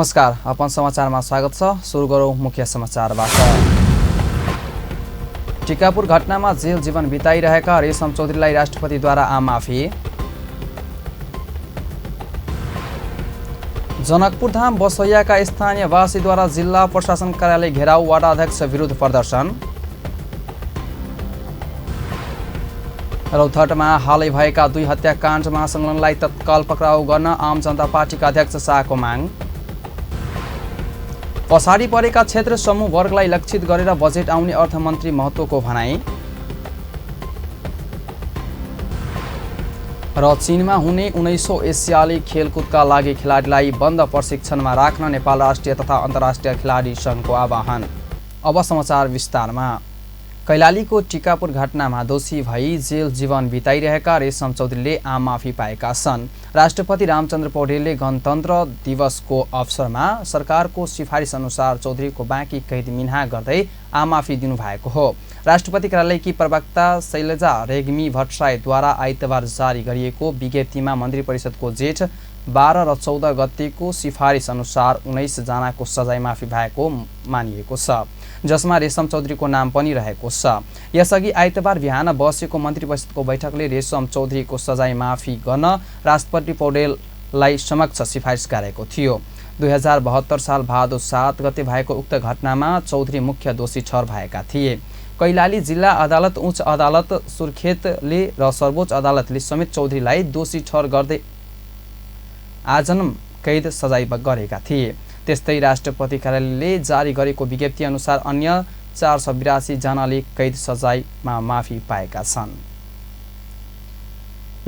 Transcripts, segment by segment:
नमस्कार, अपन समाचारमा स्वागत छ। सुरु गरौँ मुख्य समाचारबाट। टिकापुर घटनामा जेल जीवन बिताइरहेका रेशम चौधरीलाई राष्ट्रपतिद्वारा आम माफी। जनकपुरधाम बसैयाका स्थानीयवासीद्वारा जिल्ला प्रशासन कार्यालय घेराउ, वार्ड अध्यक्ष विरुद्ध प्रदर्शन। रौतहटमा हालै भएका 2 हत्याकाण्डमा संलग्नलाई तत्काल पक्राउ गर्न आम जनता पार्टीका अध्यक्ष शाहको माग। पछाडि परेका क्षेत्र समूह वर्गलाई लक्षित गरेर बजेट आउने अर्थमन्त्री महतोको भनाई। र चीनमा हुने 19औं एसियाली खेलकुदका लागि खेलाडीलाई बन्द प्रशिक्षणमा राख्न नेपाल राष्ट्रिय तथा अन्तर्राष्ट्रिय खेलाडी सङ्घको आह्वान। अब समाचार विस्तारमा। कैलालीको टिकापुर घटनामा दोषी भई जेल जीवन बिताइरहेका रेशम चौधरीले आम माफी पाएका छन्। राष्ट्रपति रामचन्द्र पौडेलले गणतन्त्र दिवसको अवसरमा सरकारको सिफारिस अनुसार चौधरीको बाँकी कैद मिन्हा गर्दै आम माफी दिनुभएको हो। राष्ट्रपति कार्यालयकी प्रवक्ता शैलजा रेग्मी भट्टराईद्वारा आइतबार जारी गरिएको विज्ञप्तिमा मन्त्री परिषदको जेठ 12 र 14 गतेको सिफारिस अनुसार 19 जनाको सजाय माफी भएको मानिएको छ, जसमा रेशम चौधरीको नाम पनि रहेको छ। यसअघि आइतबार बिहान बसेको मन्त्री परिषदको बैठकले रेशम चौधरीको सजाय माफी गर्न राष्ट्रपति पौडेललाई समक्ष सिफारिस गरेको थियो। 2072 साल भादो 7 गते भएको उक्त घटनामा चौधरी मुख्य दोषी ठहर भएका थिए। कैलाली जिल्ला अदालत, उच्च अदालत सुर्खेतले र सर्वोच्च अदालतले समेत चौधरीलाई दोषी ठहर गर्दै आजीवन कैद सजाय गरेका थिए। त्यस्तै राष्ट्रपति कार्यालयले जारी गरेको विज्ञप्ति अनुसार अन्य 482 जनाले कैद सजायमा माफी पाएका छन्।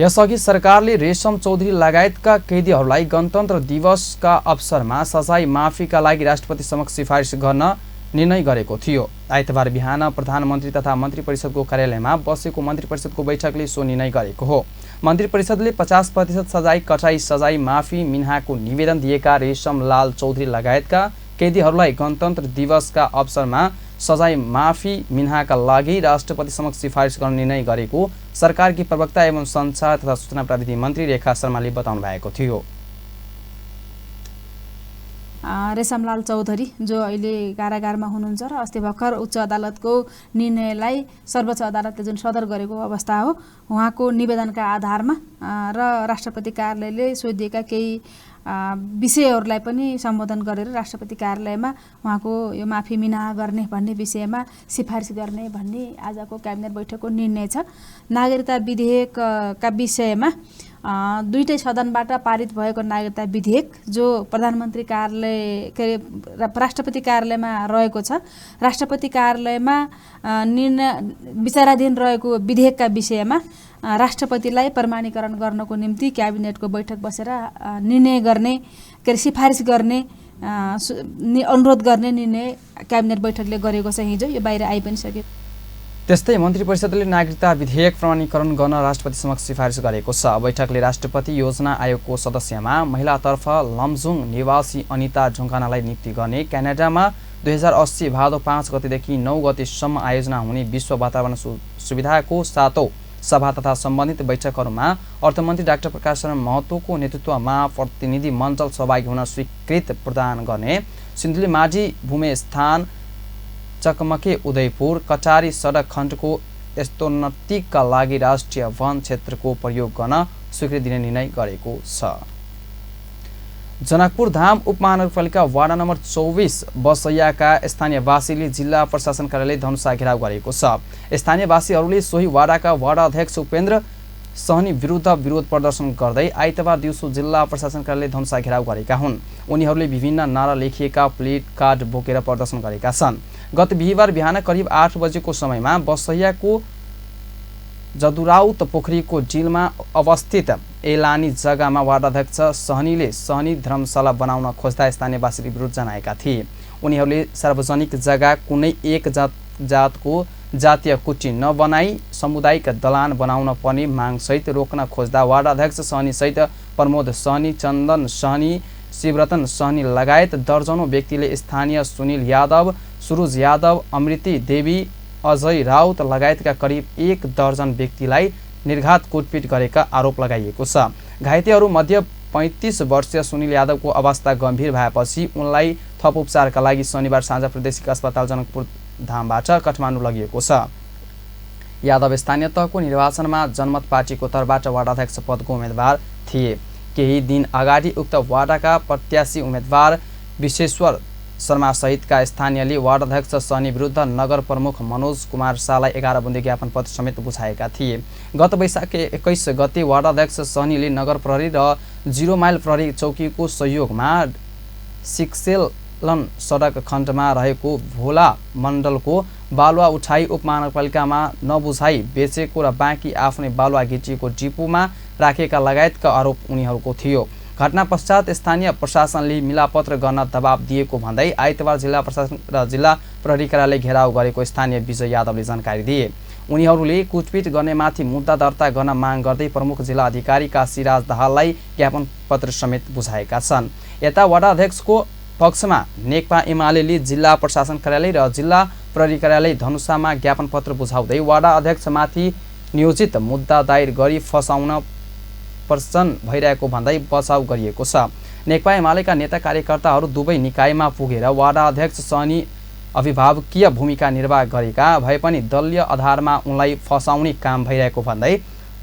यसअघि सरकारले रेशम चौधरी लगायतका कैदीहरूलाई गणतन्त्र दिवसका अवसरमा सजाय माफीका लागि राष्ट्रपति समक्ष सिफारिस गर्न निर्णय गरेको थियो। आइतबार बिहान प्रधानमन्त्री तथा मन्त्री परिषदको कार्यालयमा बसेको मन्त्री परिषदको बैठकले सो निर्णय गरेको हो। मन्त्री परिषदले 50% सजाय कटाई सजाय माफी मिन्हाको निवेदन दिएका रेशम लाल चौधरी लगायतका कैदीहरूलाई गणतन्त्र दिवसका अवसरमा सजाय माफी मिन्हाका लागि राष्ट्रपति समक्ष सिफारिस गर्न निर्णय गरेको सरकारकी प्रवक्ता एवं सञ्चार तथा सूचना प्रविधि मन्त्री रेखा शर्माले बताउनु भएको थियो। रेशमलाल चौधरी जो अहिले कारागारमा हुनुहुन्छ र अस्ति भर्खर उच्च अदालतको निर्णयलाई सर्वोच्च अदालतले जुन सदर गरेको अवस्था हो, उहाँको निवेदनका आधारमा र राष्ट्रपति कार्यालयले सोधिएका केही विषयहरूलाई पनि सम्बोधन गरेर राष्ट्रपति कार्यालयमा उहाँको यो माफी मिना गर्ने भन्ने विषयमा सिफारिस गर्ने भन्ने आजको क्याबिनेट बैठकको निर्णय छ। नागरिकता विधेयकका विषयमा दुईटै सदनबाट पारित भएको नागरिकता विधेयक जो प्रधानमन्त्री कार्यालय राष्ट्रपति कार्यालयमा रहेको छ, राष्ट्रपति कार्यालयमा निर्णय विचाराधीन रहेको विधेयकका विषयमा राष्ट्रपतिलाई प्रमाणीकरण गर्नको निम्ति क्याबिनेटको बैठक बसेर निर्णय गर्ने सिफारिस गर्ने अनुरोध गर्ने निर्णय क्याबिनेट बैठकले गरेको छ। हिजो यो बाहिर आइ पनि सक्यो। त्यस्तै मन्त्री परिषदले नागरिकता विधेयक प्रमाणीकरण गर्न राष्ट्रपति समक्ष सिफारिस गरेको छ। बैठकले राष्ट्रपति योजना आयोगको सदस्यमा महिलातर्फ लमजुङ निवासी अनिता ढुङ्गानालाई नियुक्ति गर्ने, क्यानाडामा 2080 भादो 5 गतेदेखि 9 गतेसम्म आयोजना हुने विश्व वातावरण सुविधाको 7औं सभा तथा सम्बन्धित बैठकहरूमा अर्थमन्त्री डाक्टर प्रकाश शरण महतोको नेतृत्वमा प्रतिनिधि मण्डल सहभागी हुन स्वीकृत प्रदान गर्ने, सिन्धुलीमाढी भूमिस्थान चकमके उदयपुर कटारी सडक खण्डको स्तरोन्नतिका लागि राष्ट्रिय वन क्षेत्रको प्रयोग गर्न स्वीकृति दिने निर्णय गरेको छ। जनकपुर धाम उपमहानगरपालिका वार्ड नम्बर 24 बसैयाका स्थानीयवासीले जिल्ला प्रशासन कार्यालय धनुषा घेराउ गरेको छ। स्थानीयवासीहरूले सोही वार्डका वार्ड अध्यक्ष उपेन्द्र सहनी विरुद्ध विरोध प्रदर्शन गर्दै आइतबार दिउँसो जिल्ला प्रशासन कार्यालय धनुषा घेराउ गरेका हुन्। उनीहरूले विभिन्न नारा लेखिएका प्लेट कार्ड बोकेर प्रदर्शन गरेका छन्। गत बिहिबार बिहान करिब 8 बजेको समयमा बसैयाको जदुराउत पोखरीको डिलमा अवस्थित एलानी जग्गामा वार्ड अध्यक्ष सहनीले सहनी धर्मशाला बनाउन खोज्दा स्थानीयवासीले विरोध जनाएका थिए। उनीहरूले सार्वजनिक जग्गा कुनै एक जातको जातीय कुटी नबनाई सामुदायिक दलान बनाउन पर्ने मागसहित रोक्न खोज्दा वार्ड अध्यक्ष सहनीसहित प्रमोद सहनी, चन्दन सहनी, शिवरतन सहनी लगायत दर्जनौं व्यक्तिले स्थानीय सुनिल यादव, सुरुज यादव, अमृति देवी, अजय राउत लगायतका करिब 1 दर्जन व्यक्तिलाई निर्घात कुटपिट गरेका आरोप लगाइएको छ। घाइतेहरू मध्ये 35 वर्षीय सुनिल यादवको अवस्था गम्भीर भएपछि उनलाई थप उपचारका लागि शनिबार साँझ प्रादेशिक अस्पताल जनकपुर धामबाट काठमाडौँ लगिएको छ। यादव स्थानीय तहको निर्वाचनमा जनमत पार्टीको तर्फबाट वार्डाध्यक्ष पदको उम्मेदवार थिए। केही दिन अगाडि उक्त वार्डाका प्रत्याशी उम्मेदवार विश्वेश्वर शर्मा सहितका स्थानीयले वार्डाध्यक्ष सहनी विरुद्ध नगर प्रमुख मनोज कुमार शाहलाई 11 बुँदे ज्ञापन पत्र समेत बुझाएका थिए। गत वैशाख 21 गते वार्डाध्यक्ष सहनीले नगर प्रहरी र 0 माइल प्रहरी चौकीको सहयोगमा सिक्सेलन सडक खण्डमा रहेको भोला मण्डलको बालुवा उठाई उपमहानगरपालिकामा नबुझाई बेचेको र बाँकी आफ्नै बालुवा गिटीको डिपोमा राखेका लगायतका आरोप उनीहरूको थियो। घटना पश्चात स्थानीय प्रशासनले मिलापत्र गर्न दबाब दिएको भन्दै आइतबार जिल्ला प्रशासन र जिल्ला प्रहरी कार्यालय घेराउ गरेको स्थानीय विजय यादवले जानकारी दिए। उनीहरूले कुटपिट गर्नेमाथि मुद्दा दर्ता गर्न माग गर्दै प्रमुख जिल्ला अधिकारी काशीराज दाहाललाई ज्ञापन पत्र समेत बुझाएका छन्। यता वडा अध्यक्षको पक्षमा नेकपा एमाले जिल्ला प्रशासन कार्यालय र जिल्ला प्रहरी कार्यालय धनुषामा ज्ञापन पत्र बुझाउँदै वडा अध्यक्षमाथि नियोजित मुद्दा दायर गरी फसाउन प्रश्न भइरहेको भन्दै बचाउ गरिएको छ। नेकपा एमालेका नेता कार्यकर्ताहरू दुवै निकायमा पुगेर वार्डा अध्यक्ष सहनी अभिभावकीय भूमिका निर्वाह गरेका भए पनि दलीय आधारमा उनलाई फसाउने काम भइरहेको भन्दै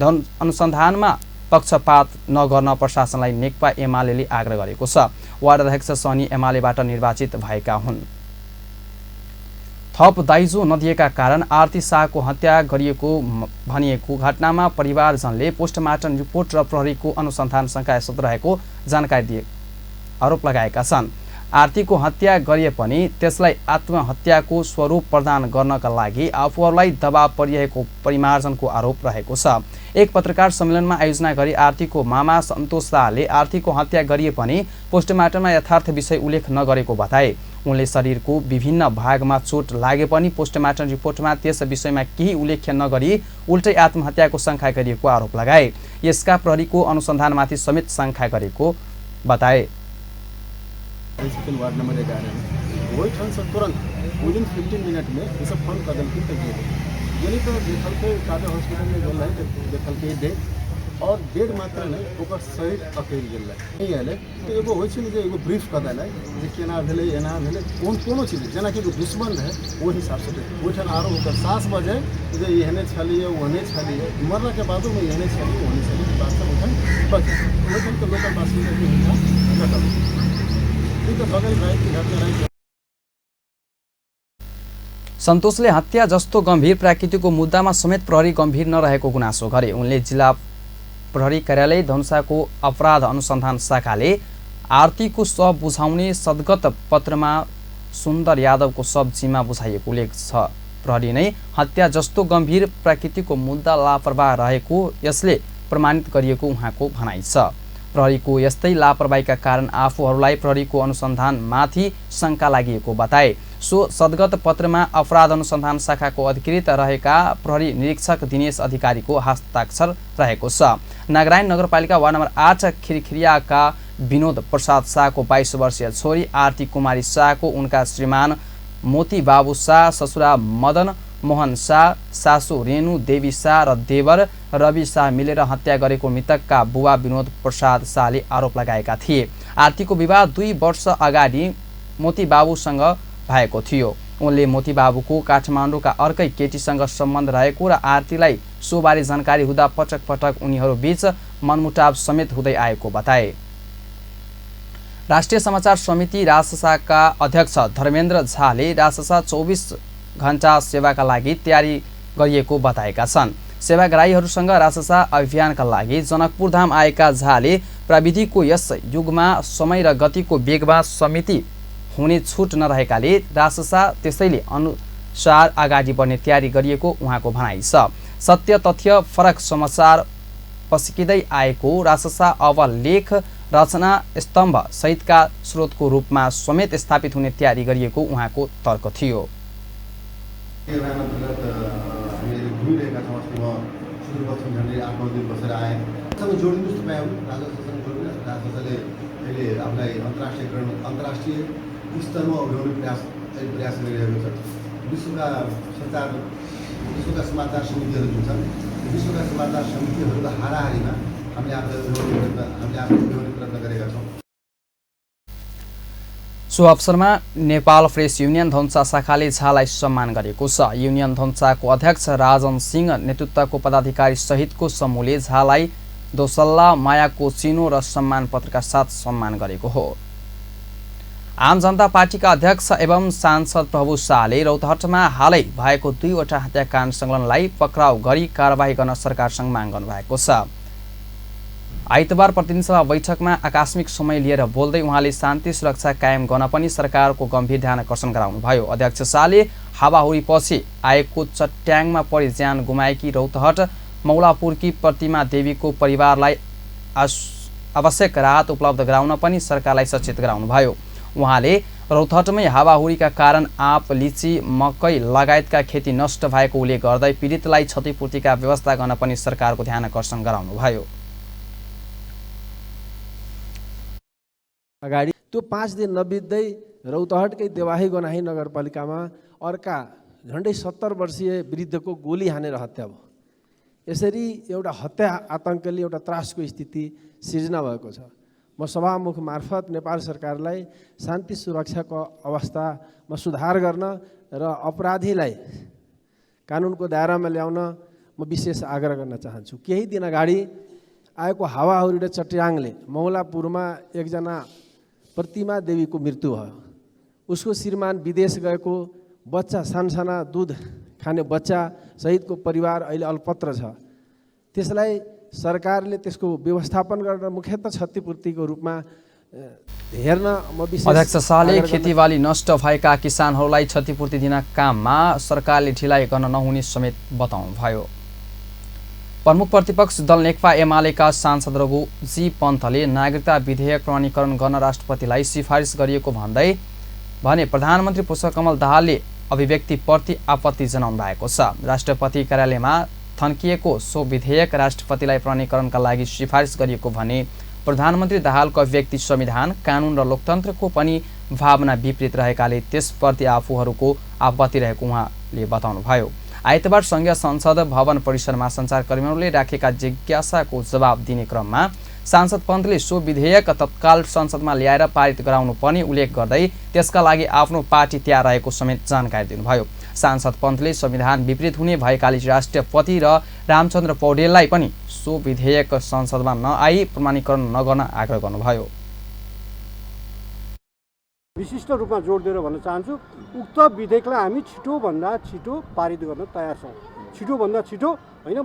अनुसन्धानमा पक्षपात नगर्न प्रशासनलाई नेकपा एमाले आग्रह गरेको छ। वार्ड अध्यक्ष सहनी एमालेबाट निर्वाचित भएका हुन्। थप दाइजो नदिएका कारण आरती शाहको हत्या गरिएको भनिएको घटनामा परिवारजनले पोस्टमार्टम रिपोर्ट र प्रहरीको अनुसन्धान शङ्का रहेको जानकारी दिए आरोप लगाएका छन्। आरतीको हत्या गरिए पनि त्यसलाई आत्महत्याको स्वरूप प्रदान गर्नका लागि आफूहरूलाई दबाब परिरहेको परिमार्जनको आरोप रहेको छ। एक पत्रकार सम्मेलनमा आयोजना गरी आरतीको मामा सन्तोष शाहले आरतीको हत्या गरिए पनि पोस्टमार्टममा यथार्थ विषय उल्लेख नगरेको बताए। उनले शरीरको विभिन्न भागमा चोट लागे पनि पोस्टमार्टम रिपोर्टमा त्यस विषयमा केही उल्लेख नगरी उल्टै आत्महत्याको शङ्का गरिएको आरोप लगाए। यसका प्रहरीको अनुसन्धानमाथि समेत शङ्का गरेको बताए। वार्ड नंबर 11 में वही ठन से तुरंत विदिन 15 मिनट में ये सब फोन कर दिल के यानी तो देखल के काबे हॉस्पिटल में गेल है देखल के डेट और डेट मात्र नहीं ओकर शरीर अकेल गेल है नहीं आले तो एगो होय छै जे एगो ब्रीफ कर देलै जे केना भेलै एना भेलै कोनो चीज जेना कि दुश्मन है वो हिसाब से वो ठन आरो ओकर सास बजे जे एहने छलिए ओहने छलिए मरला के बादो में एहने छलिए ओहने छलिए बात सब उठन बस वो ठन तो लोकल बासिंदा के हिसाब सन्तोषले हत्या जस्तो गम्भीर प्राकृतिकको मुद्दामा समेत प्रहरी गम्भीर नरहेको गुनासो गरे। उनले जिल्ला प्रहरी कार्यालय धनुषाको अपराध अनुसन्धान शाखाले आरतीको शव बुझाउने सद्गत पत्रमा सुन्दर यादवको शव जिम्मा बुझाइएको उल्लेख छ। प्रहरी नै हत्या जस्तो गम्भीर प्राकृतिकको मुद्दा लापरवाह रहेको यसले प्रमाणित गरिएको उहाँको भनाइ छ। प्रहरीको यस्तै लापरवाहीका कारण आफूहरूलाई प्रहरीको अनुसन्धानमाथि शङ्का लागिएको बताए। सो सद्गत पत्रमा अपराध अनुसन्धान शाखाको अधिकृत रहेका प्रहरी निरीक्षक दिनेश अधिकारीको हस्ताक्षर रहेको छ। नागरायण नगरपालिका वार्ड नम्बर 8 खिरखिरियाका विनोद प्रसाद शाहको 22 वर्षीय छोरी आरती कुमारी शाहको उनका श्रीमान मोती बाबु शाह, ससुरा मदन मोहन शाह, सासू रेणु देवी शाह र देवर रवि शाह मिलेर हत्या गरेको मृतकका बुबा विनोद प्रसाद शाहले आरोप लगाएका थिए। आरतीको विवाह 2 वर्ष अगाडि मोती बाबुसँग भएको थियो। उनले मोती बाबुको काठमाडौँका अर्कै केटीसँग सम्बन्ध रहेको र आरतीलाई सोबारे जानकारी हुँदा पटक पटक उनीहरू बीच मनमुटाव समेत हुँदै आएको बताए। राष्ट्रिय समाचार समिति राससाका अध्यक्ष धर्मेन्द्र झाले राससा 24 घण्टा सेवाका लागि तयारी गरिएको बताएका छन्। सेवाग्राहीहरूसँग राससा अभियानका लागि जनकपुर धाम आएका झाले प्रविधिको यस युगमा समय र गतिको वेगमा समिति हुने छुट नरहेकाले राससा त्यसैले अनुसार अगाडि बढ्ने तयारी गरिएको उहाँको भनाइ छ। सत्य तथ्य फरक समाचार पस्किँदै आएको राससा अब लेख रचना स्तम्भ सहितका स्रोतको रूपमा समेत स्थापित हुने तयारी गरिएको उहाँको तर्क थियो। सुदूरपश्चिम झन्डै 8-9 दिन बसेर आए सँग जोडिनु जस्तो पायौँ। राजशासन जोडिनु राजशासनले अहिले आफूलाई अन्तर्राष्ट्रिय स्तरमा उठाउने प्रयास गरिरहेको छ। विश्वका समाचार समितिहरू जुन छन् विश्वका समाचार समितिहरूको हाराहारीमा हामीले आफूले प्रयत्न गरेका छौँ। सो अवसरमा नेपाल प्रेस युनियन धनुषा शाखाले झालाई सम्मान गरेको छ। युनियन धनुषाको अध्यक्ष राजन सिंह नेतृत्वको पदाधिकारी सहितको समूहले झालाई दोसल्ला मायाको चिनो र सम्मान पत्रका साथ सम्मान गरेको हो। आम जनता पार्टीका अध्यक्ष एवं सांसद प्रभु शाहले रौतहटमा हालै भएको 2वटा हत्याकाण्ड संलग्नलाई पक्राउ गरी कारबाही गर्न सरकारसँग माग गर्नुभएको छ। आइतबार प्रतिनिधिसभा बैठकमा आकस्मिक समय लिएर बोल्दै उहाँले शान्ति सुरक्षा कायम गर्न पनि सरकारको गम्भीर ध्यान आकर्षण गराउनुभयो। अध्यक्ष शाहले हावाहुरीपछि आएको चट्याङमा परि ज्यान गुमाएकी रौतहट मौलापुरकी प्रतिमा देवीको परिवारलाई आवश्यक राहत उपलब्ध गराउन पनि सरकारलाई सचेत गराउनुभयो। उहाँले रौतहटमै हावाहुरीका कारण आँप, लिची, मकै लगायतका खेती नष्ट भएको उल्लेख गर्दै पीडितलाई क्षतिपूर्तिका व्यवस्था गर्न पनि सरकारको ध्यान आकर्षण गराउनुभयो। अगाडि त्यो 5 दिन नबित्दै रौतहटकै देवाही गनाही नगरपालिकामा अर्का झन्डै 70 वर्षीय वृद्धको गोली हानेर हत्या भयो। यसरी एउटा हत्या आतङ्कले एउटा त्रासको स्थिति सिर्जना भएको छ। म सभामुख मार्फत नेपाल सरकारलाई शान्ति सुरक्षाको अवस्थामा सुधार गर्न र अपराधीलाई कानुनको दायरामा ल्याउन म विशेष आग्रह गर्न चाहन्छु। केही दिन अगाडि आएको हावाहुरी र चट्याङले मौलापुरमा एकजना प्रतिमा देवीको मृत्यु भयो। उसको श्रीमान विदेश गएको, बच्चा सानसाना दुध खाने बच्चा सहितको परिवार अहिले अल्पत्र छ। त्यसलाई सरकारले त्यसको व्यवस्थापन गरेर मुख्यतः क्षतिपूर्तिको रूपमा हेर्न म विशेष अध्यक्ष शाहले खेतीबाली नष्ट भएका किसानहरूलाई क्षतिपूर्ति दिन काममा सरकारले ढिलाइ गर्न नहुने समेत बताउनुभयो। प्रमुख प्रतिपक्ष दल नेकपा एमालेका सांसद रघुजी पन्तले नागरिकता विधेयक प्रमाणीकरण गर्न राष्ट्रपतिलाई सिफारिस गरिएको भने प्रधानमन्त्री पुष्पकमल दाहालले अभिव्यक्तिप्रति आपत्ति जनाउनु भएको छ। राष्ट्रपति कार्यालयमा थन्किएको सो विधेयक राष्ट्रपतिलाई प्रमाणीकरणका लागि सिफारिस गरिएको भने प्रधानमन्त्री दाहालको अभिव्यक्ति संविधान, कानुन र लोकतन्त्रको पनि भावना विपरीत रहेकाले त्यसप्रति आफूहरूको आपत्ति रहेको उहाँले बताउनुभयो। आइतबार संघीय संसद भवन परिसरमा सञ्चारकर्मीहरूले राखेका जिज्ञासाको जवाब दिने क्रममा सांसद पन्तले सो विधेयक तत्काल संसदमा ल्याएर पारित गराउनु पर्ने उल्लेख गर्दै त्यसका लागि आफ्नो पार्टी तयार रहेको समेत जानकारी दिनुभयो। सांसद पन्तले संविधान विपरीत हुने भएकाले राष्ट्रपति र रामचन्द्र पौडेललाई पनि सो विधेयक संसदमा नआई प्रमाणीकरण नगर्न आग्रह गर्नुभयो। विशिष्ट रूपमा जोड दिएर भन्न चाहन्छु, उक्त विधेयकलाई हामी छिटोभन्दा छिटो पारित गर्न तयार छौँ। छिटोभन्दा छिटो होइन,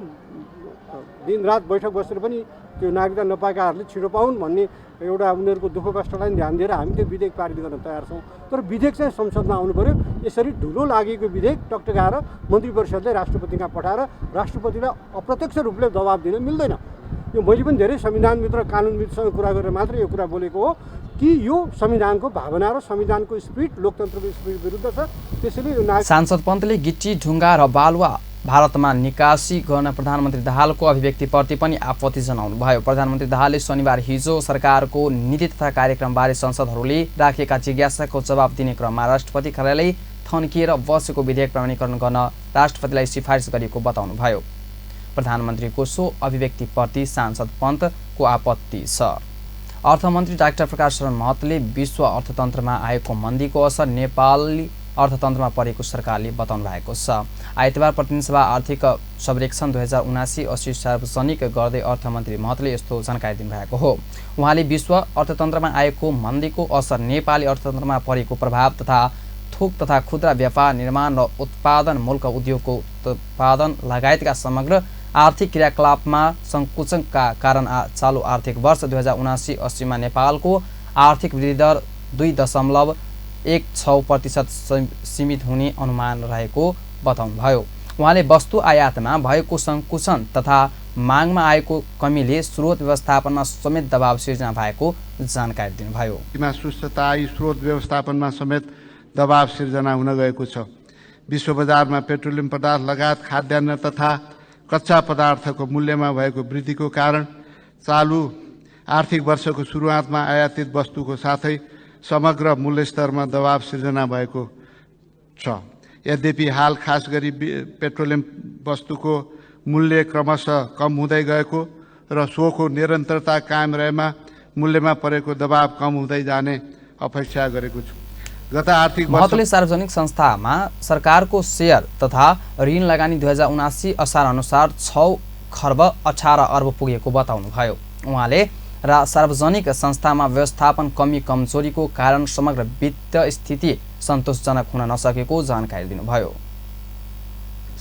दिनरात बैठक बसेर पनि त्यो नागरिकता नपाएकाहरूले छिटो पाउन् भन्ने एउटा उनीहरूको दुःख कष्टलाई ध्यान दिएर हामी त्यो विधेयक पारित गर्न तयार छौँ। तर विधेयक चाहिँ संसदमा आउनु पर्यो। यसरी धुलो लागेको विधेयक टकटकाएर मन्त्री परिषदले राष्ट्रपतिमा पठाएर राष्ट्रपतिलाई अप्रत्यक्ष रूपले दबाब दिन मिल्दैन। यो मैले पनि धेरै संविधानभित्र कानुनविदसँग कुरा गरेर मात्र यो कुरा बोलेको हो कि यो संविधानको भावना र संविधानको स्पिरिट, लोकतन्त्रको स्पिरिट विरुद्ध छ। त्यसैले सांसद पन्तले गिट्टी, ढुङ्गा र बालुवा भारतमा निकासी गर्न प्रधानमन्त्री दाहालको अभिव्यक्तिप्रति पनि आपत्ति जनाउनु भयो। प्रधानमन्त्री दाहालले शनिबार हिजो सरकारको नीति तथा कार्यक्रमबारे संसदहरूले राखेका जिज्ञासाको जवाब दिने क्रममा राष्ट्रपति कार्यालय थन्किएर बसेको विधेयक प्रमाणीकरण गर्न राष्ट्रपतिलाई सिफारिस गरेको बताउनुभयो। प्रधानमन्त्रीको सो अभिव्यक्तिप्रति सांसद पन्तको आपत्ति छ। अर्थमन्त्री डाक्टर प्रकाश शरण महतले विश्व अर्थतन्त्रमा आएको मन्दीको असर नेपाली अर्थतन्त्रमा परेको सरकारले बताउनु भएको छ। आइतबार प्रतिनिधिसभा आर्थिक सर्वेक्षण 2079-80 सार्वजनिक गर्दै अर्थमन्त्री महतले यस्तो जानकारी दिनुभएको हो। उहाँले विश्व अर्थतन्त्रमा आएको मन्दीको असर, नेपाली अर्थतन्त्रमा परेको प्रभाव तथा थोक तथा खुद्रा व्यापार, निर्माण र उत्पादन, मूलक उद्योगको उत्पादन लगायतका समग्र आर्थिक क्रियाकलापमा सङ्कुचनका कारण चालु आर्थिक वर्ष 2079-80 मा नेपालको आर्थिक वृद्धि दर 2.16% सीमित हुने अनुमान रहेको बताउनुभयो। उहाँले वस्तु आयातमा भएको सङ्कुचन तथा मागमा आएको कमीले स्रोत व्यवस्थापनमा समेत दबाव सिर्जना भएको जानकारी दिनुभयो। सुस्तता स्रोत व्यवस्थापनमा समेत दबाव सिर्जना हुन गएको छ। विश्व बजारमा पेट्रोलियम पदार्थ लगायत खाद्यान्न तथा कच्चा पदार्थको मूल्यमा भएको वृद्धिको कारण चालु आर्थिक वर्षको सुरुवातमा आयातित वस्तुको साथै समग्र मूल्यस्तरमा दबाव सिर्जना भएको छ। यद्यपि हाल खास गरी पेट्रोलियम वस्तुको मूल्य क्रमशः कम हुँदै गएको र सोको निरन्तरता कायम रहेमा मूल्यमा परेको दबाव कम हुँदै जाने अपेक्षा गरेको छु। गत आर्थिक वर्ष महतले सार्वजनिक संस्थामा सरकारको शेयर तथा ऋण लगानी 2079 असार अनुसार 6 खर्ब 18 अर्ब पुगेको बताउनुभयो। उहाँले सार्वजनिक संस्थामा व्यवस्थापन कमी कमजोरीको कारण समग्र वित्त स्थिति सन्तोषजनक हुन नसकेको जानकारी दिनुभयो।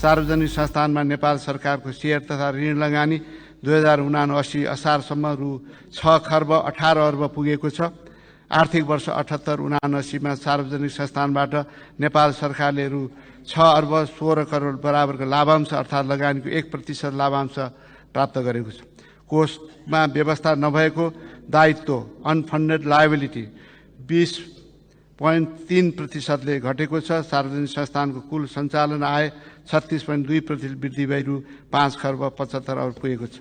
सार्वजनिक संस्थानमा नेपाल सरकारको शेयर तथा ऋण लगानी 2079 असारसम्म रु 6 खर्ब 18 अर्ब पुगेको छ। आर्थिक वर्ष 78-79 मा सार्वजनिक संस्थानबाट नेपाल सरकारले रु 6 अर्ब 16 करोड बराबरको लाभांश अर्थात् लगानीको 1% लाभांश प्राप्त गरेको छ। कोषमा व्यवस्था नभएको दायित्व अनफन्डेड लायबिलिटी 20.3% घटेको छ। सार्वजनिक संस्थानको कुल सञ्चालन आय 36.2% वृद्धि भई रु 5 खर्ब 75 अर्ब पुगेको छ।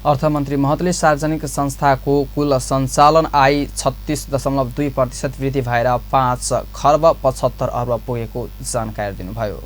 अर्थमन्त्री महतले सार्वजनिक संस्थाको कुल सञ्चालन आय 36.2% वृद्धि भएर 5 खर्ब 75 अर्ब पुगेको जानकारी दिनुभयो।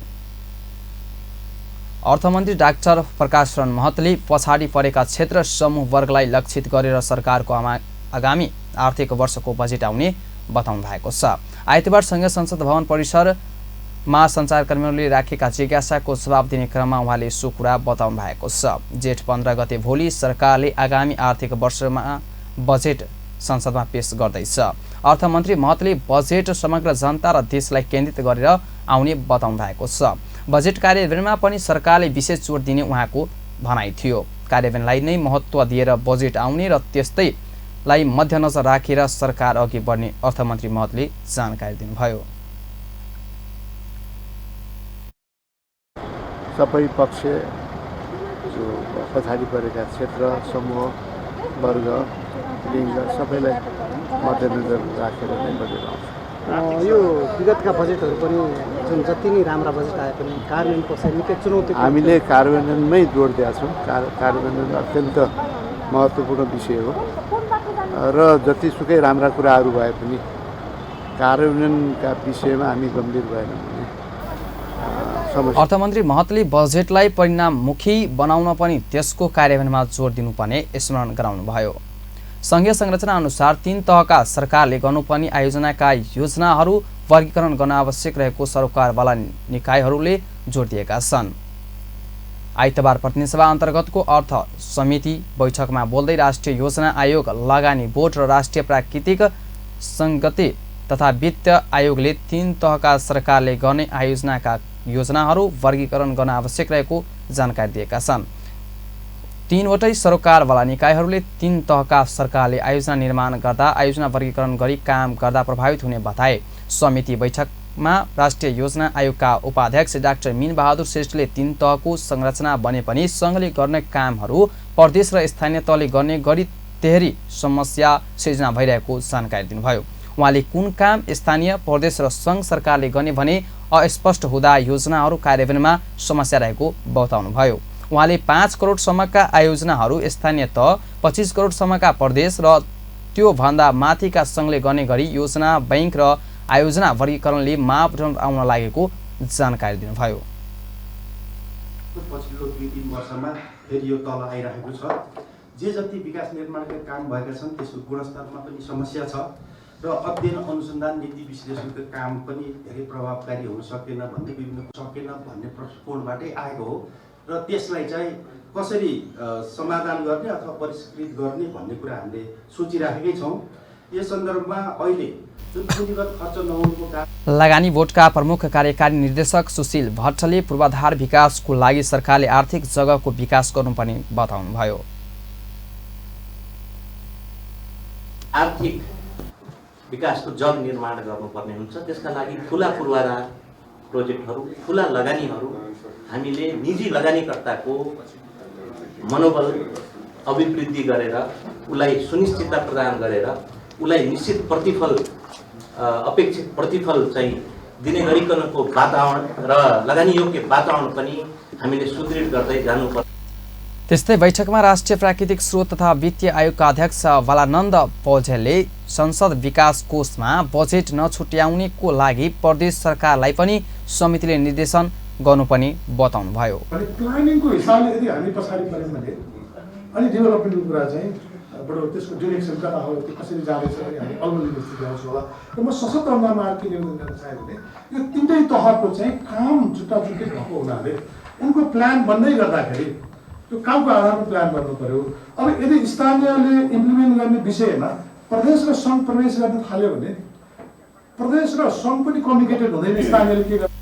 अर्थमन्त्री डाक्टर प्रकाश शरण महतले पछाडि परेका क्षेत्र समूह वर्गलाई लक्षित गरेर सरकारको आगामी आर्थिक वर्षको बजेट आउने बताउनु भएको छ। आइतबार संघीय संसद भवन परिसरमा सञ्चारकर्मीहरूले राखेका जिज्ञासाको जवाब दिने क्रममा उहाँले सो कुरा बताउनु भएको छ। जेठ 15 गते भोलि सरकारले आगामी आर्थिक वर्षमा बजेट संसदमा पेश गर्दैछ। अर्थमन्त्री महतले बजेट समग्र जनता र देशलाई केन्द्रित गरेर आउने बताउनु भएको छ। बजेट कार्यान्वयनमा पनि सरकारले विशेष जोड दिने उहाँको भनाइ थियो। कार्यान्वयनलाई नै महत्त्व दिएर बजेट आउने र त्यस्तैलाई मध्यनजर राखेर सरकार अघि बढ्ने अर्थमन्त्री महतले जानकारी दिनुभयो। सबै पक्ष जो पछाडि परेका क्षेत्र समूह वर्ग लिङ्ग सबैलाई मध्यनजर राखेर नै बजेट आउँछ। यो विगतका बजेटहरू पनि जुन जति नै राम्रा बजेट आए पनि कार्यान्वयन पछाडि निकै चुनौती हामीले कार्यान्वयनमै जोड दिएका छौँ। कार्यान्वयन अत्यन्त महत्त्वपूर्ण विषय हो र जतिसुकै राम्रा कुराहरू भए पनि कार्यान्वयनका विषयमा हामी गम्भीर भएनौँ भने अर्थमन्त्री महतले बजेटलाई परिणाममुखी बनाउन पनि त्यसको कार्यान्वयनमा जोड दिनुपर्ने स्मरण गराउनुभयो। संघीय संरचना अनुसार 3 तहका सरकारले गर्नुपर्ने आयोजनाका योजनाहरू वर्गीकरण गर्न आवश्यक रहेको सरकारवाला निकायहरूले जोड दिएका छन्। आइतबार प्रतिनिधि सभा अन्तर्गतको अर्थ समिति बैठकमा बोल्दै राष्ट्रिय योजना आयोग, लगानी बोर्ड र राष्ट्रिय प्राकृतिक संगति तथा वित्त आयोगले 3 तहका सरकारले गर्ने आयोजनाका योजनाहरू वर्गीकरण गर्न आवश्यक रहेको जानकारी दिएका छन्। 3 वटै सरकारवाला निकायहरूले 3 तहका सरकारले आयोजना निर्माण गर्दा आयोजना वर्गीकरण गरी काम गर्दा प्रभावित हुने बताए। समिति बैठकमा राष्ट्रिय योजना आयोगका उपाध्यक्ष डाक्टर मीन बहादुर श्रेष्ठले 3 तहको संरचना बने पनि सङ्घले गर्ने कामहरू प्रदेश र स्थानीय तहले गर्ने गरी तेहरी समस्या सिर्जना भइरहेको जानकारी दिनुभयो। उहाँले कुन काम स्थानीय, प्रदेश र सङ्घ सरकारले गर्ने भने अस्पष्ट हुँदा योजनाहरू कार्यान्वयनमा समस्या रहेको बताउनुभयो। उहाँले 5 करोडसम्मका आयोजनाहरू स्थानीय तह, 25 करोडसम्मका प्रदेश र त्यो भन्दा माथिका सङ्घले गर्ने गरी योजना बैंक र आयोजना वर्गीकरणले मापदण्ड आउन लागेको जानकारी दिनुभयो। पछिल्लो 2-3 वर्षमा फेरि यो तल आइरहेको छ। जे जति विकास निर्माणका काम भएका छन् त्यसको गुणस्तरमा पनि समस्या छ र अध्ययन अनुसन्धान नीति विश्लेषणको काम पनि धेरै प्रभावकारी हुन सकेन भन्ने कोणबाटै आएको हो र त्यसलाई चाहिँ कसरी समाधान गर्ने अथवा परिष्कृत गर्ने भन्ने कुरा हामीले सोचिराखेकै छौँ। यस सन्दर्भमा अहिले जुन पुँजीगत खर्च नहुनुको कारण लगानी बोर्डका प्रमुख कार्यकारी निर्देशक सुशील भट्टले पूर्वाधार विकासको लागि सरकारले आर्थिक जगहको विकास गर्नुपर्ने बताउनुभयो। आर्थिक विकासको जग निर्माण गर्नुपर्ने हुन्छ। त्यसका लागि ठुला पूर्वाधार प्रोजेक्टहरू, ठुला लगानीहरू हामीले निजी लगानीकर्ताको मनोबल अभिवृद्धि गरेर उसलाई सुनिश्चितता प्रदान गरेर उसलाई निश्चित प्रतिफल अपेक्षित प्रतिफल चाहिँ दिने गरिकनको वातावरण र लगानीयोग्य वातावरण पनि हामीले सुदृढ गर्दै जानुपर्छ। त्यस्तै बैठकमा राष्ट्रिय प्राकृतिक स्रोत तथा वित्तीय आयोगका अध्यक्ष वालानन्द पौडेलले संसद विकास कोषमा बजेट नछुट्याउनेको लागि प्रदेश सरकारलाई पनि समितिले निर्देशन गर्नुपर्ने बताउनुभयो। प्लानिङको हिसाबले यदि हामी पछाडि पऱ्यौँ भने अनि डेभलपमेन्टको कुरा चाहिँ बडो त्यसको डिरेक्सन कता हो त्यो कसरी जाँदैछ भने हामी अल्मलिने स्थिति आउँछ होला र म सशक्त अनुदानमा के निवेदन गर्न चाहेँ भने यो तिनटै तहको चाहिँ काम छुट्टा छुट्टै भएको हुनाले उनको प्लान बन्दै गर्दाखेरि त्यो कामको आधारमा प्लान गर्नु पर्यो। अब यदि स्थानीयले इम्प्लिमेन्ट गर्ने विषयमा प्रदेश र सङ्घ प्रवेश गर्न थाल्यो भने प्रदेश र सङ्घ पनि कम्युनिकेटेड हुँदैन स्थानीयले के गर्छ।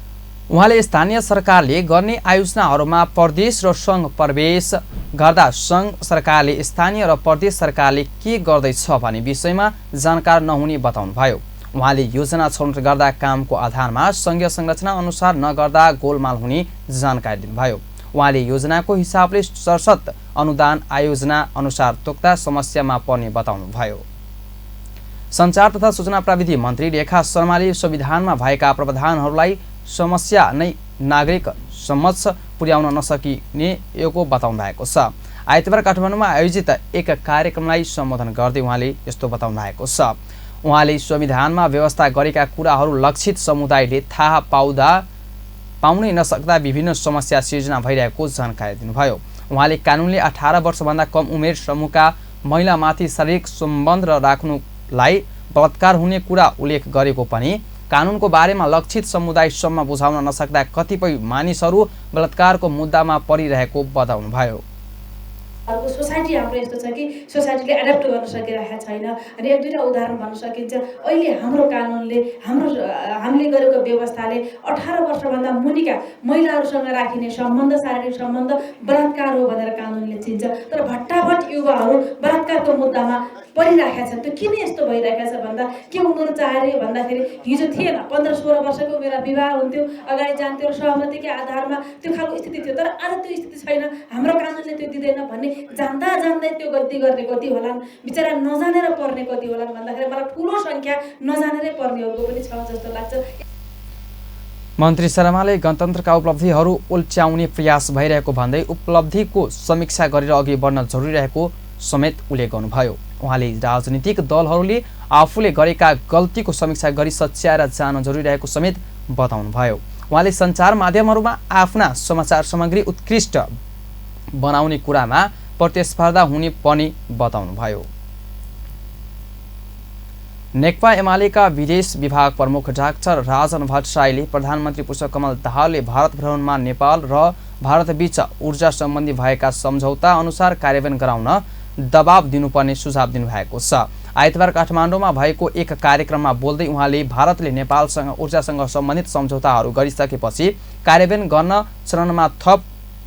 उहाँले स्थानीय सरकारले गर्ने आयोजनाहरूमा प्रदेश र सङ्घ प्रवेश गर्दा सङ्घ सरकारले स्थानीय र प्रदेश सरकारले के गर्दैछ भन्ने विषयमा जानकार नहुने बताउनुभयो। उहाँले योजना छनौट गर्दा कामको आधारमा सङ्घीय संरचना अनुसार नगर्दा गोलमाल हुने जानकारी दिनुभयो। उहाँले योजनाको हिसाबले सशर्त अनुदान आयोजना अनुसार तोक्दा समस्यामा पर्ने बताउनुभयो। सञ्चार तथा सूचना प्रविधि मन्त्री रेखा शर्माले संविधानमा भएका प्रावधानहरूलाई समस्या नै नागरिक समक्ष पुर्याउन नसकिने यो बताउनु भएको छ। आइतबार काठमाडौँमा आयोजित एक कार्यक्रमलाई सम्बोधन गर्दै उहाँले यस्तो बताउनु भएको छ। उहाँले संविधानमा व्यवस्था गरेका कुराहरू लक्षित समुदायले थाहा पाउनै नसक्दा विभिन्न समस्या सिर्जना भइरहेको जानकारी दिनुभयो। उहाँले कानुनले 18 वर्षभन्दा कम उमेर समूहका महिलामाथि शारीरिक सम्बन्ध राख्नुलाई बलात्कार हुने कुरा उल्लेख गरेको पनि कानुनको बारेमा लक्षित समुदायसम्म बुझाउन नसक्दा कतिपय मानिसहरू बलात्कारको मुद्दामा परिरहेको बताउनुभयो। सोसाइटी हाम्रो यस्तो छ कि सोसाइटीले एडप्ट गर्न सकिरहेको छैन। अनि एक दुईवटा उदाहरण भन्न सकिन्छ। अहिले हाम्रो कानुनले हामीले गरेको व्यवस्थाले 18 वर्षभन्दा मुनिका महिलाहरूसँग राखिने सम्बन्ध शारीरिक सम्बन्ध बलात्कार हो भनेर कानुनले चिन्छ। तर भट्टाभट युवाहरू बलात्कारको मुद्दामा परिरहेका छन्। त्यो किन यस्तो भइरहेको छ भन्दा के उनीहरू चाहे भन्दाखेरि हिजो थिएन 15-16 वर्षको मेरा विवाह हुन्थ्यो, अगाडि जान्थ्यो र सहमतिकै आधारमा त्यो खालको स्थिति थियो। तर आज त्यो स्थिति छैन, हाम्रो कानुनले त्यो दिँदैन भन्ने जान्दा जान्दै त्यो गल्ती गर्ने कति होलान्, बिचरा नजानेर पर्ने कति होलान् भन्दाखेरि मलाई ठुलो सङ्ख्या नजानेरै पर्नेहरूको पनि छ जस्तो लाग्छ। मन्त्री शर्माले गणतन्त्रका उपलब्धिहरू उल्च्याउने प्रयास भइरहेको भन्दै उपलब्धिको समीक्षा गरेर अघि बढ्न जरुरी रहेको समेत उल्लेख गर्नुभयो। उहाँले राजनीतिक दलहरूले आफूले गरेका गल्तीको समीक्षा गरी सच्याएर जान जरुरी रहेको समेत बताउनुभयो। उहाँले सञ्चार माध्यमहरूमा आफ्ना समाचार सामग्री उत्कृष्ट बनाउने कुरामा प्रतिस्पर्धा हुने पनि बताउनुभयो। नेकपा एमालेका विदेश विभाग प्रमुख डाक्टर राजन भट्टराईले प्रधानमन्त्री पुष्पकमल दाहालले भारत भ्रमणमा नेपाल र भारतबीच ऊर्जा सम्बन्धी भएका सम्झौता अनुसार कार्यान्वयन गराउन दबाब दिनुपर्ने सुझाव दिनुभएको छ। आइतबार काठमाडौँमा भएको एक कार्यक्रममा बोल्दै उहाँले भारतले नेपालसँग ऊर्जासँग सम्बन्धित सम्झौताहरू गरिसकेपछि कार्यान्वयन गर्न चरणमा थप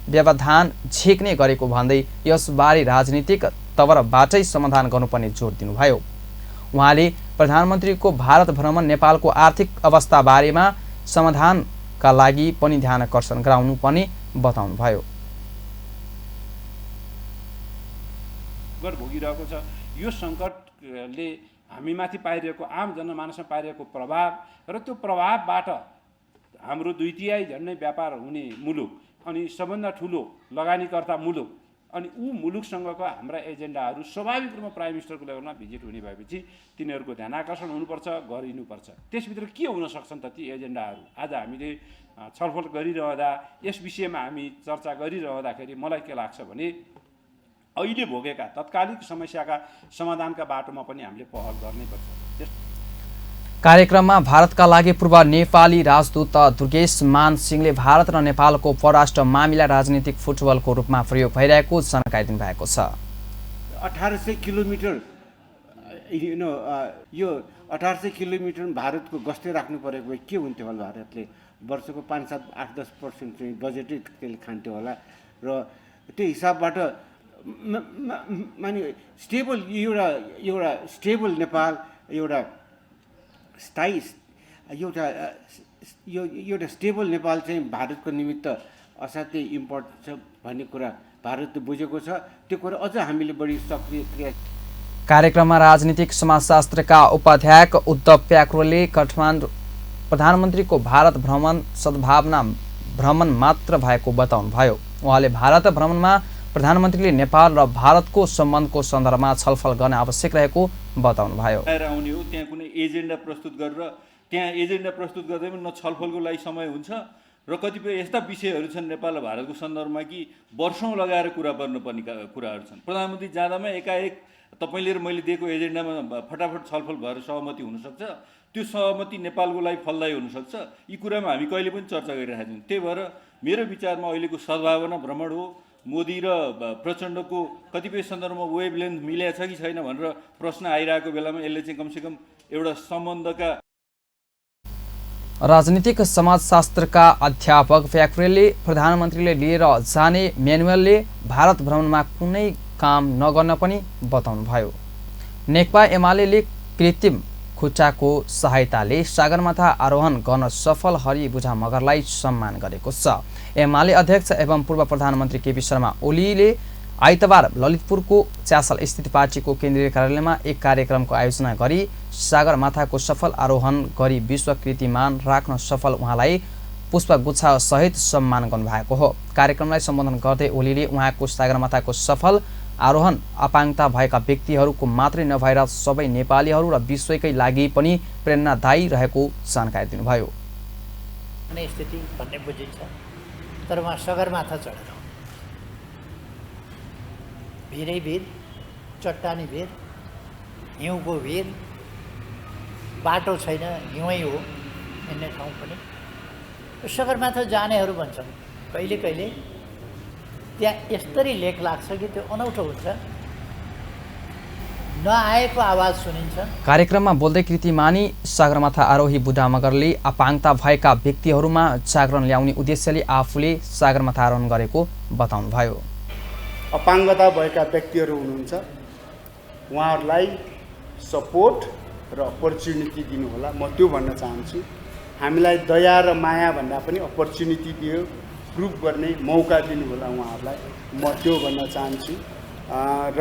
व्यवधान झिक्ने गरेको भन्दै यसबारे राजनीतिक तवरबाटै समाधान गर्नुपर्ने जोड दिनुभयो। उहाँले प्रधानमन्त्रीको भारत भ्रमण नेपालको आर्थिक अवस्था बारेमा समाधानका लागि पनि ध्यान आकर्षण गराउनु पर्ने बताउनुभयो। भोगिरहेको छ यो सङ्कटले हामीमाथि पाइरहेको आम जनमानसमा पाइरहेको प्रभाव र त्यो प्रभावबाट हाम्रो 2/3 झन्डै व्यापार हुने मुलुक अनि सबभन्दा ठुलो लगानीकर्ता मुलुक अनि मुलुकसँगको हाम्रा एजेन्डाहरू स्वाभाविक रूपमा प्राइम मिनिस्टरको लेभलमा भिजिट हुने भएपछि तिनीहरूको ध्यान आकर्षण हुनुपर्छ, गरिनुपर्छ। त्यसभित्र के हुन सक्छन् त ती एजेन्डाहरू? आज हामीले छलफल गरिरहँदा यस विषयमा हामी चर्चा गरिरहँदाखेरि मलाई के लाग्छ भने अहिले भोगेका तत्कालिक समस्याका समाधानका बाटोमा पनि हामीले पहल गर्नैपर्छ। कार्यक्रममा भारतका लागि पूर्व नेपाली राजदूत दुर्गेश मान सिंहले भारत र नेपालको परराष्ट्र मामिला राजनीतिक फुटबलको रूपमा प्रयोग भइरहेको जानकारी दिनुभएको छ। 1800 किलोमिटर यो 1800 किलोमिटर भारतको गस्ती राख्नु परेको भए के हुन्थ्यो होला? भारतले वर्षको 5-7-8-10% चाहिँ बजेटै त्यसले खान्थ्यो होला र त्यो हिसाबबाट माने स्टेबल एउटा स्टेबल नेपाल एउटा स्थायी एउटा स्टेबल नेपाल चाहिँ भारतको निमित्त असाध्यै इम्पोर्टेन्ट छ भन्ने कुरा भारतले बुझेको छ। त्यो कुरा अझ हामीले बढी सक्रिय क्रिया। कार्यक्रममा राजनीतिक समाजशास्त्रका उपाध्यायक उद्धव प्याकुरले काठमाडौँ प्रधानमन्त्रीको भारत भ्रमण सद्भावना भ्रमण मात्र भएको बताउनुभयो। उहाँले भारत भ्रमणमा प्रधानमन्त्रीले नेपाल र भारतको सम्बन्धको सन्दर्भमा छलफल गर्न आवश्यक रहेको बताउनुभयो। आउने हो त्यहाँ कुनै एजेन्डा प्रस्तुत गरेर त्यहाँ एजेन्डा प्रस्तुत गर्दै पनि न छलफलको लागि समय हुन्छ र कतिपय यस्ता विषयहरू छन् नेपाल र भारतको सन्दर्भमा कि वर्षौँ लगाएर कुरा गर्नुपर्ने कुराहरू छन्। प्रधानमन्त्री जाँदामा एकाएक तपाईँले र मैले दिएको एजेन्डामा फटाफट छलफल भएर सहमति हुनसक्छ, त्यो सहमति नेपालको लागि फलदायी हुनसक्छ। यी कुरामा हामी कहिले पनि चर्चा गरिरहेका छौँ। त्यही भएर मेरो विचारमा अहिलेको सद्भावना भ्रमण हो। मोदी र प्रचण्डको कतिपय सन्दर्भमा वेभलेन्थ मिलेको छ कि छैन भनेर प्रश्न आइरहेको बेलामा यसले चाहिँ कमसेकम एउटा सम्बन्धका। राजनीतिक समाजशास्त्रका अध्यापक फ्याक्रेलले प्रधानमन्त्रीले लिएर जाने म्यानुअलले भारत भ्रमणमा कुनै काम नगर्न पनि बताउनुभयो। नेकपा एमाले कृत्रिम खुट्टाको सहायताले सगरमाथा आरोहण गर्न सफल हरि बुझा मगरलाई सम्मान गरेको छ। एमाले अध्यक्ष एवं पूर्व प्रधानमन्त्री केपी शर्मा ओलीले आइतबार ललितपुरको च्यासल स्थित पार्टीको केन्द्रीय कार्यालयमा एक कार्यक्रमको आयोजना गरी सगरमाथाको सफल आरोहण गरी विश्व कीर्तिमान राख्न सफल उहाँलाई पुष्पगुच्छा सहित सम्मान गर्नुभएको हो। कार्यक्रमलाई सम्बोधन गर्दै ओलीले उहाँको सगरमाथाको सफल आरोहण अपाङ्गता भएका व्यक्तिहरूको मात्रै नभएर सबै नेपालीहरू र विश्वकै लागि पनि प्रेरणादायी रहेको जानकारी दिनुभयो। स्थिति भन्ने बुझिन्छ, तर उहाँ सगरमाथा चढेर भिरै भिर, चट्टानी भिर, हिउँको भिर, बाटो छैन, हिउँै हो हिँड्ने ठाउँ पनि। सगरमाथा जानेहरू भन्छन् कहिले कहिले त्यहाँ यस्तरी लेख लाग्छ कि त्यो अनौठो हुन्छ, नआएको आवाज सुनिन्छ। कार्यक्रममा बोल्दै कीर्तिमानी सगरमाथा आरोही बुढा मगरले अपाङ्गता भएका व्यक्तिहरूमा जागरण ल्याउने उद्देश्यले आफूले सगरमाथा आरोहण गरेको बताउनुभयो। अपाङ्गता भएका व्यक्तिहरू हुनुहुन्छ, उहाँहरूलाई सपोर्ट र अपर्च्युनिटी दिनुहोला, म त्यो भन्न चाहन्छु। हामीलाई दया र माया भन्दा पनि अपर्च्युनिटी दियो, प्रुभ गर्ने मौका दिनुहोला उहाँहरूलाई, म त्यो भन्न चाहन्छु। र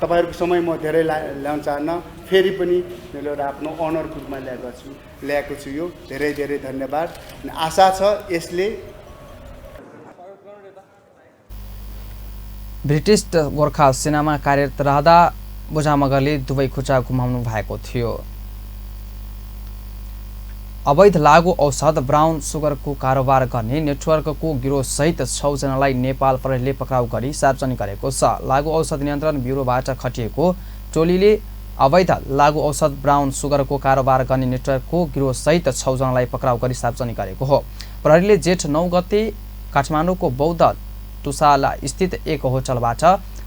तपाईँहरूको समय म धेरै ल्याउन चाहन्न, फेरि पनि मेरो आफ्नो अनरको रूपमा ल्याएको छु। यो धेरै धेरै धन्यवाद। आशा छ यसले ब्रिटिस गोर्खा सेनामा कार्यरत रहँदा बुझा मगरले दुवै खुट्टा गुमाउनु भएको थियो। अवैध लागु औषध ब्राउन सुगरको कारोबार गर्ने नेटवर्कको गिरोहसहित 6 जनालाई नेपाल प्रहरीले पक्राउ गरी सार्वजनिक गरेको छ। लागु औषध नियन्त्रण ब्युरोबाट खटिएको टोलीले अवैध लागु औषध ब्राउन सुगरको कारोबार गर्ने नेटवर्कको गिरोहसहित 6 जनालाई पक्राउ गरी सार्वजनिक गरेको हो। प्रहरीले जेठ 9 गते काठमाडौँको बौद्ध तुसाला स्थित एक होटलबाट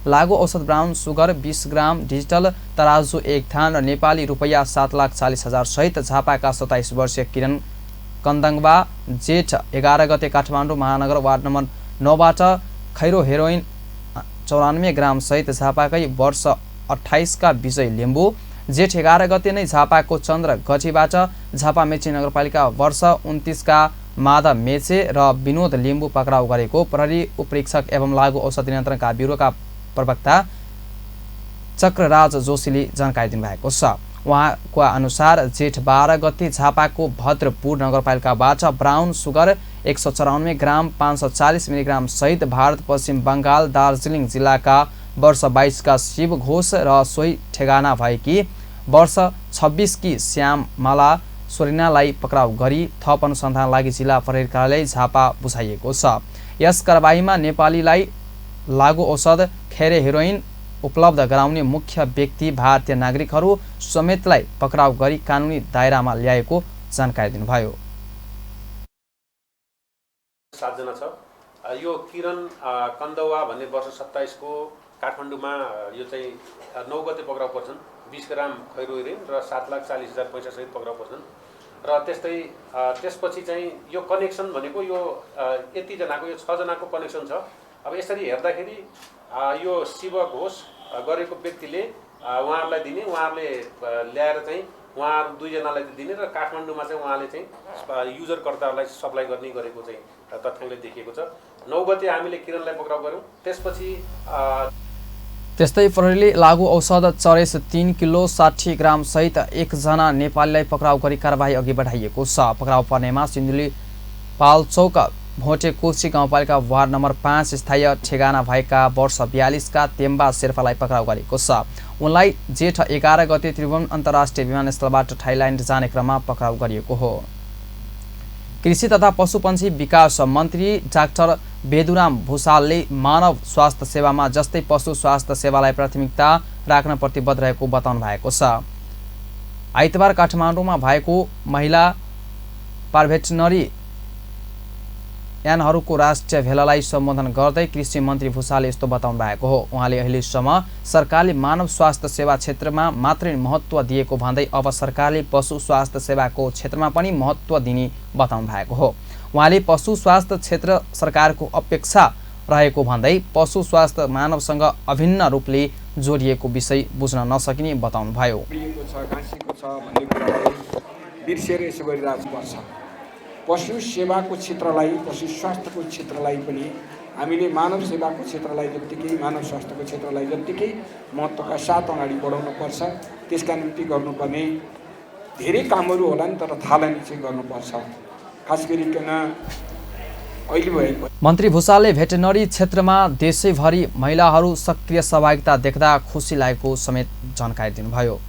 लागु औषध ब्राउन सुगर 20 ग्राम, डिजिटल तराजु 1 थान र नेपाली रुपैयाँ 7,40,000 सहित झापाका 27 वर्षीय किरण कन्दङवा जेठ 11 गते काठमाडौँ महानगर वार्ड नम्बर 9 बाट खैरो हेरोइन 94 ग्राम सहित झापाकै वर्ष 28 का विजय लिम्बू जेठ 11 गते नै झापाको चन्द्र गठीबाट झापा मेची नगरपालिका वर्ष 29 का माधव मेचे र विनोद लिम्बू पक्राउ गरेको प्रहरी उपरीक्षक एवं लागु औषध नियन्त्रणका ब्युरोका प्रवक्ता चक्रराज जोशीले जानकारी दिनुभएको छ। उहाँको अनुसार जेठ 12 गते झापाको भद्रपुर नगरपालिकाबाट ब्राउन सुगर 194 ग्राम 540 मिलिग्राम सहित भारत पश्चिम बङ्गाल दार्जिलिङ जिल्लाका वर्ष 22 का शिव घोष र सोही ठेगाना भएकी वर्ष 26 की श्याममाला सोरिनालाई पक्राउ गरी थप अनुसन्धान लागि जिल्ला प्रहरी कार्यालय झापा बुझाइएको छ। यस कारबाहीमा नेपालीलाई लागु औषध खेरे हेरोइन उपलब्ध गराउने मुख्य व्यक्ति भारतीय नागरिकहरू समेतलाई पक्राउ गरी कानुनी दायरामा ल्याएको जानकारी दिनुभयो। 7 जना छ। यो किरण कन्दवा भन्ने वर्ष 27 को काठमाडौँमा यो चाहिँ 9 गते पक्राउ पर्छन्। 20 ग्राम खैरो हेरोइन र 7,40,000 पैसा सहित पक्राउ पर्छन्। र त्यस्तै त्यसपछि चाहिँ यो कनेक्सन भनेको यो यति जनाको यो 6 जनाको कनेक्सन छ। अब यसरी हेर्दाखेरि यो शिव घोष गरेको व्यक्तिले उहाँहरूलाई दिने, उहाँहरूले ल्याएर चाहिँ उहाँहरू 2 जनालाई दिने र काठमाडौँमा चाहिँ उहाँले चाहिँ युजरकर्ताहरूलाई सप्लाई गर्ने गरेको चाहिँ तथ्याङ्कले देखिएको छ। 9 गते हामीले किरणलाई पक्राउ गऱ्यौँ। त्यसपछि त्यस्तै प्रहरीले लागु औषध चरेस 3 किलो 60 ग्राम सहित 1 जना नेपालीलाई पक्राउ गरी कारबाही अघि बढाइएको छ। पक्राउ पर्नेमा सिन्धुली पाल्चौक भोटे कोशी गाउँपालिका वार्ड नम्बर 5 स्थायी ठेगाना भएका वर्ष 42 का तेम्बा शेर्पालाई पक्राउ गरेको छ। उनलाई जेठ 11 गते त्रिभुवन अन्तर्राष्ट्रिय विमानस्थलबाट थाइल्यान्ड जाने क्रममा पक्राउ गरिएको हो। कृषि तथा पशुपन्छी विकास मन्त्री डाक्टर बेदुराम भुषालले मानव स्वास्थ्य सेवामा जस्तै पशु स्वास्थ्य सेवालाई प्राथमिकता राख्न प्रतिबद्ध रहेको बताउनु भएको छ। आइतबार काठमाडौँमा भएको महिला पार्भेटनरी यानहरूको राष्ट्रिय भेलालाई सम्बोधन गर्दै कृषि मन्त्री भुषालले यस्तो बताउनु भएको हो। उहाँले अहिलेसम्म सरकारले मानव स्वास्थ्य सेवा क्षेत्रमा मात्रै महत्त्व दिएको भन्दै अब सरकारले पशु स्वास्थ्य सेवाको क्षेत्रमा पनि महत्त्व दिने बताउनु भएको हो। उहाँले पशु स्वास्थ्य क्षेत्र सरकारको अपेक्षा रहेको भन्दै पशु स्वास्थ्य मानवसँग अभिन्न रूपले जोडिएको विषय बुझ्न नसकिने बताउनुभयो। पशु सेवाको क्षेत्रलाई, पशु स्वास्थ्यको क्षेत्रलाई पनि हामीले मानव सेवाको क्षेत्रलाई जत्तिकै, मानव स्वास्थ्यको क्षेत्रलाई जत्तिकै महत्त्वका साथ अगाडि बढाउनुपर्छ। त्यसका निम्ति गर्नुपर्ने धेरै कामहरू होला नि, तर थालनी चाहिँ गर्नुपर्छ। खास गरिकन अहिले भएको मन्त्री भुषालले भेटेनरी क्षेत्रमा देशैभरि महिलाहरू सक्रिय सहभागिता देख्दा खुसी लागेको समेत जानकारी दिनुभयो।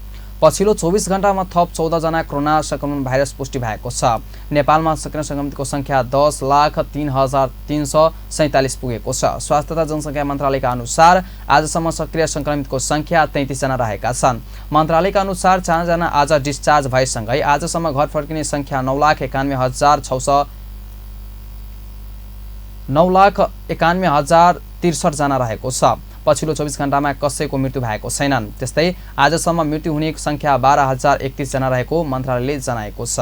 पछिल्लो 24 घण्टामा थप 14 जना कोरोना संक्रमण भाइरस पुष्टि भएको छ। नेपालमा सक्रिय संक्रमितको संख्या 10,03,347 पुगेको छ। स्वास्थ्य तथा जनसङ्ख्या मन्त्रालयका अनुसार आजसम्म सक्रिय संक्रमितको संख्या 33 जना रहेका छन्। मन्त्रालयका अनुसार 4 जना आज डिस्चार्ज भएसँगै आजसम्म घर फर्किने संख्या 9,91,063 जना रहेको छ। पछिल्लो 24 घण्टामा कसैको मृत्यु भएको छैनन्। त्यस्तै आजसम्म मृत्यु हुने संख्या 12,031 जना रहेको मन्त्रालयले जनाएको छ।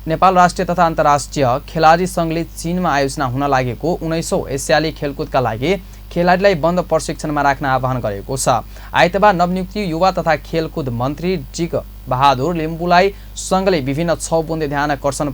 नेपाल राष्ट्रिय तथा अन्तर्राष्ट्रिय खेलाडी सङ्घले चीनमा आयोजना हुन लागेको 19औं एसियाली खेलकुदका लागि खेलाडीलाई बन्द प्रशिक्षणमा राख्न आह्वान गरेको छ। आइतबार नवनियुक्त युवा तथा खेलकुद मन्त्री जिग बहादुर लिम्बुलाई सङ्घले विभिन्न 6 बुँदे ध्यानकर्षण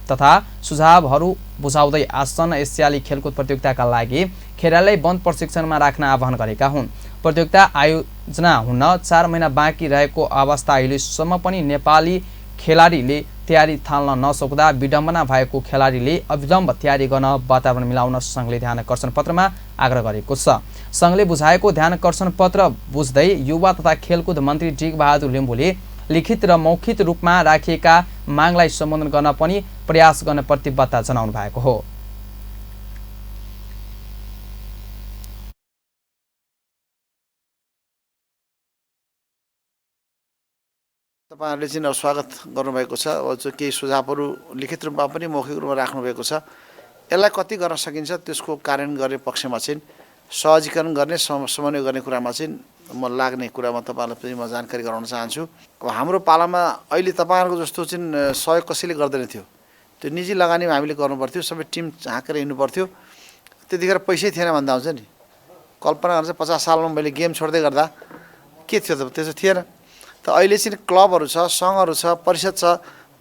तथा सुझावहरू बुझाउँदै आसन्न एसियाली खेलकुद प्रतियोगिताका लागि खेलाडीलाई बन्द प्रशिक्षणमा राख्न आह्वान गरेका हुन्। प्रतियोगिता आयोजना हुन 4 महिना बाँकी रहेको अवस्था अहिलेसम्म पनि नेपाली खेलाडीले तयारी थाल्न नसक्दा विडम्बना भएको खेलाडीले अविलम्ब तयारी गर्न वातावरण मिलाउन सङ्घले ध्यानकर्षण पत्रमा आग्रह गरेको छ। सङ्घले बुझाएको ध्यानकर्षण पत्र बुझ्दै युवा तथा खेलकुद मन्त्री जिग बहादुर लिम्बुले लिखित र मौखिक रूपमा राखिएका मागलाई सम्बोधन गर्न पनि प्रयास गर्न प्रतिबद्धता जनाउनु भएको हो। तपाईहरुले चाहिँ स्वागत गर्नुभएको छ। अब जो केही सुझावहरू लिखित रूपमा पनि मौखिक रूपमा राख्नुभएको छ, यसलाई कति गर्न सकिन्छ त्यसको कार्यान्वयन गर्ने पक्षमा चाहिँ सहजीकरण गर्ने, समन्वय गर्ने कुरामा चाहिँ म लाग्ने कुरामा तपाईहरुलाई पनि म जानकारी गराउन चाहन्छु। अब हाम्रो पालामा अहिले तपाईहरुको जस्तो चाहिँ सहयोग कसैले गर्दैन थियो। त्यो निजी लगानीमा हामीले गर्नुपर्थ्यो, सबै टिम झाँकेर हिँड्नु पर्थ्यो। त्यतिखेर पैसै थिएन भन्दा हुन्छ नि। कल्पना गर्नु चाहिँ 50 सालमा मैले गेम छोड्दै गर्दा के थियो त, त्यसो थिएन। त अहिले चाहिँ क्लबहरू छ, सङ्घहरू छ, परिषद छ,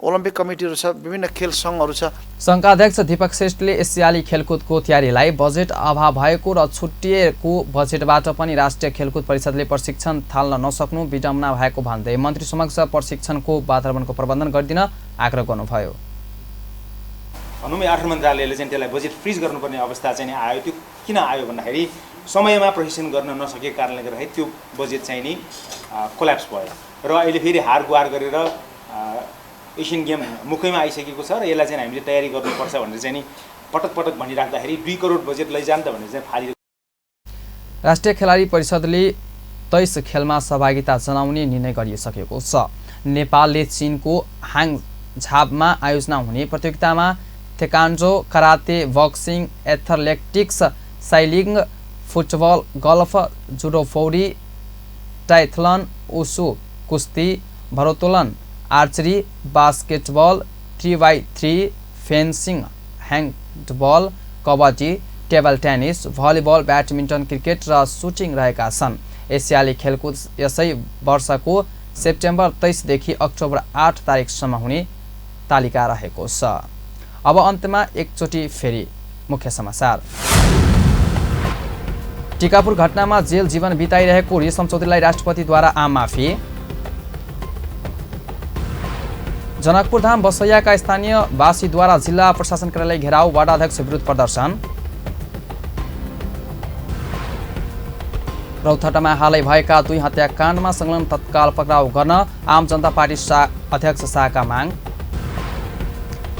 ओलम्पिक कमिटीहरू छ, विभिन्न खेल सङ्घहरू छ। सङ्घका अध्यक्ष दीपक श्रेष्ठले एसियाली खेलकुदको तयारीलाई बजेट अभाव भएको र छुट्टिएको बजेटबाट पनि राष्ट्रिय खेलकुद परिषदले प्रशिक्षण थाल्न नसक्नु विडम्बना भएको भन्दै मन्त्री समक्ष प्रशिक्षणको वातावरणको प्रबन्धन गरिदिन आग्रह गर्नुभयो। भनौँ 8 मन्त्रालयले चाहिँ त्यसलाई बजेट फ्रिज गर्नुपर्ने अवस्था चाहिँ आयो। त्यो किन आयो भन्दाखेरि समयमा प्रशिक्षण गर्न नसकेको कारणले गर्दाखेरि त्यो बजेट चाहिँ नि कोल्याप्स भयो र अहिले फेरि हार गुहार गरेर एसियन गेम मुखैमा आइसकेको छ र यसलाई चाहिँ हामीले तयारी गर्नुपर्छ भनेर चाहिँ नि पटक पटक भनिराख्दाखेरि 2 करोड बजेट लैजान त भनेर चाहिँ फाली। राष्ट्रिय खेलाडी परिषदले 23 खेलमा सहभागिता जनाउने निर्णय गरिसकेको छ। नेपालले चीनको हाङझाबमा आयोजना हुने प्रतियोगितामा taekwondo, karate, boxing, athletics, cycling, football, golf, judo, पौडी, टाइथलन, उसु, कुस्ती, भारोत्तोलन, archery, basketball, 3x3, fencing, handball, kabaddi, table tennis, volleyball, badminton, cricket र सुटिङ रहेका छन्। एसियाली खेलकुद यसै वर्षको सेप्टेम्बर 23 देखि अक्टोबर 8 तारिकसम्म हुने तालिका रहेको छ। अब अन्त्यमा एकचोटि फेरि मुख्य समाचार। टिकापुर घटनामा जेल जीवन बिताइरहेको रेशम चौधरीलाई राष्ट्रपतिद्वारा आम माफी। जनकपुरधाम बसैयाका स्थानीय वासीद्वारा जिल्ला प्रशासन कार्यालय घेराउ, वार्डाध्यक्ष विरुद्ध प्रदर्शन। रौतहटमा हालै भएका 2 हत्याकाण्डमा संलग्न तत्काल पक्राउ गर्न आम जनता पार्टी अध्यक्ष शाहका माग।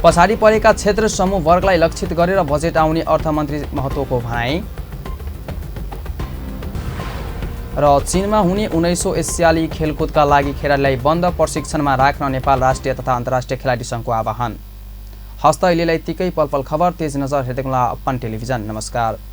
पछाडि परेका क्षेत्र समूह वर्गलाई लक्षित गरेर बजेट आउने अर्थमन्त्री महतोको भनाई। र चीनमा हुने 19औं एसियाली खेलकुदका लागि खेलाडीलाई बन्द प्रशिक्षणमा राख्न नेपाल राष्ट्रिय तथा अन्तर्राष्ट्रिय खेलाडी सङ्घको आह्वान। हस्त अहिलेलाई यतिकै पलपल खबर तेज नजर हेर्दै गर्नुहोला अपन टेलिभिजन। नमस्कार।